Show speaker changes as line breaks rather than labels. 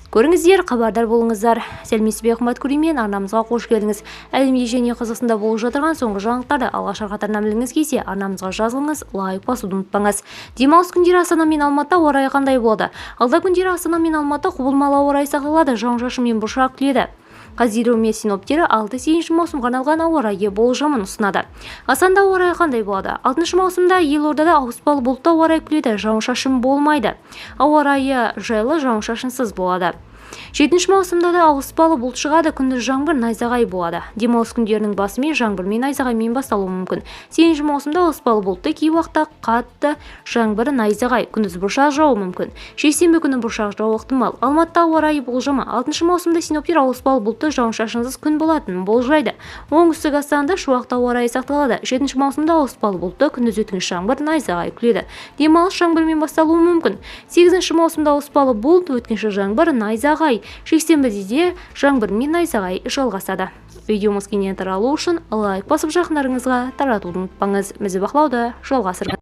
Көріңіздер, хабардар болыңыздар. Сәлеметсіз бе, қымбат көрермен, арнамызға қош келдіңіз. Әлемде және Қазақстанда болып жатырған соңғы жаңалықтарды алғашқы қатарынан білгіңіз келсе, арнамызға жазылыңыз, лайк басуды ұмытпаңыз. Демалыс күндері Астана мен Алматыда ауа райы қандай болады? Алда күндері Астана мен Алматыда құбылмалы ауа райы сақталады, жауын-шашын мен бұршақ күтіледі. Қазгидромет синоптиктері 6-8 маусымға арналған ауа райы болжамын ұсынады. Астанада ауа райы қандай болады? 6 маусымда елордада ауыспалы бұлтты ауа райы күтіледі, жауын-шашын болмайды. Ауа райы жайлы, жауын-шашынсыз болады. 7 маусымда да ауыспалы бұлт шығады, күндіз жаңбыр, найзағай болады. Демалыс күндерінің басымен жаңбыр мен найзағаймен басталуы мүмкін. 8 маусымда ауыспалы бұлтты, кей уақытта қатты жаңбыр, найзағай, күндіз бұршақ жаууы мүмкін. Жексенбі күні бұршақ жаууы ықтимал. Алматыда ауа райы болжамы. 6 маусымда синоптиктер ауыспалы бұлтты, жауын-шашынсыз күн болатынын болжайды. Оңтүстік Астанада шуақты ауа райы сақталады. 7 маусымда ауыспалы бұлтты, күндіз өткінші жаңбыр, найзағай күтіледі. Демалыс жаңбырмен басталуы мүмкін. 8 маусымда ауыспалы бұлт, өткінші жаңбыр, найзағай. Жексенбіде де жаңбыр мен найзағай жалғасады. Видеомыз кеңінен таралу үшін лайк басып, жақындарыңызға таратуды ұмытпаңыз. Бізді бақылауды жалғастырыңыз.